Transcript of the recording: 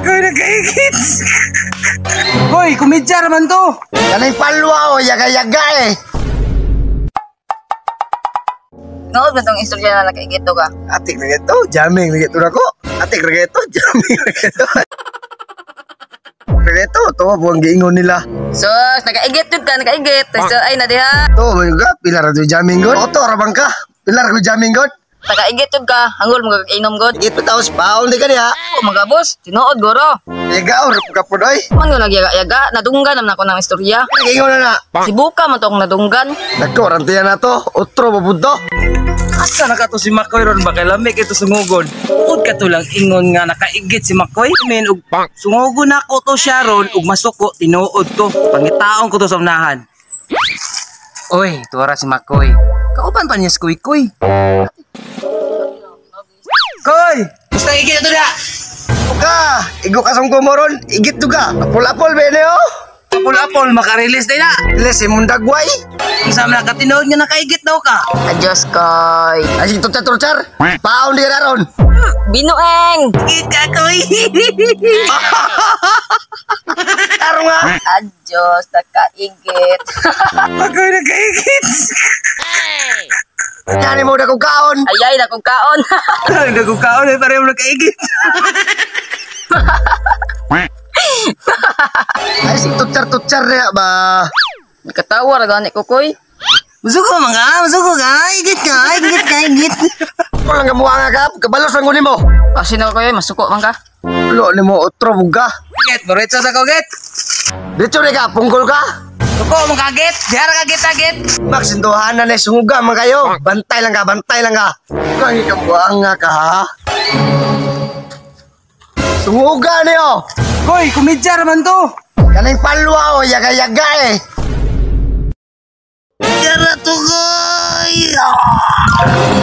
Makoy nakaigit. Hoy, komedya raman to. Kaning palwa o, yaga-yaga eh. Nood ba tong istorya na nakaigit to ka? Atik na gito, jamming na gito na ko. Atik na gito, jamming na gito. Na gito, to buang giingon nila. Sus, nakaigit jud ka, nakaigit. So, ay na diha. To, man ka, pila ra to jamming god. Oto ra bang ka? Pila ra ko jamming god. Nakaigit jud ka, hangol mo kainom god. Igit pa taos paon di ka niya. Oh, mga boss, tinuod goro. Yaga or ka po doy. Man ko nagyaga-yaga, nadunggan naman ako ng istorya. Giingon na na. Sibuka man to akong nadunggan. Nagko rantiya na to, otro mabudo. Asa na ka to si Makoy ron ba kay lami kay to sungugon. Tuod ka to lang ingon nga nakaigit si Makoy. Men og sungugon nako to siya ron ug masuko tinuod to. Pangitaon ko to sa unahan. Oy, tuwara si Makoy. Kauban pa niya si Kuy Kuy. Koy! Basta igit na to da! Ka, igo ka sa kumoron, igit to ka. Apol-apol bene oh. Apol-apol, makarelease din na! Ilis si mundagway. Ang sama na katinood nga nakaigit daw ka. Adios koy. Ay si tutsa-tutsa. Paon di ka na ron. Binueng! Igit ka, Koy! Taro nga. Adios, nakaigit. Makoy nakaigit! Yani mo na kong kaon. Ayay, nakong kaon. Nagkukaon ay pareho nakaigit. Ay si tutsa-tutsa niya ba. Nakatawa ra gani ko koy. Musuko man ka, musuko ka, igit ka, igit ka, igit. Walang gamuha nga ka, kabalos lang ko nimo. Kasi na koy, masuko man ka. Ulo nimo otro buga. Get, moretso sa ko, get. Dito ni ka, punggol ka. Suko man ka, get. Dihara ka, get, get. Max, sintuhan na ni sunguga man kayo. Bantay lang ka, bantay lang ka. Kang ikabuang nga ka ha. Sunguga niyo. Koy, kumidya raman to. Kaning palwa o, yaga-yaga eh. Dihara to, koy. Ah!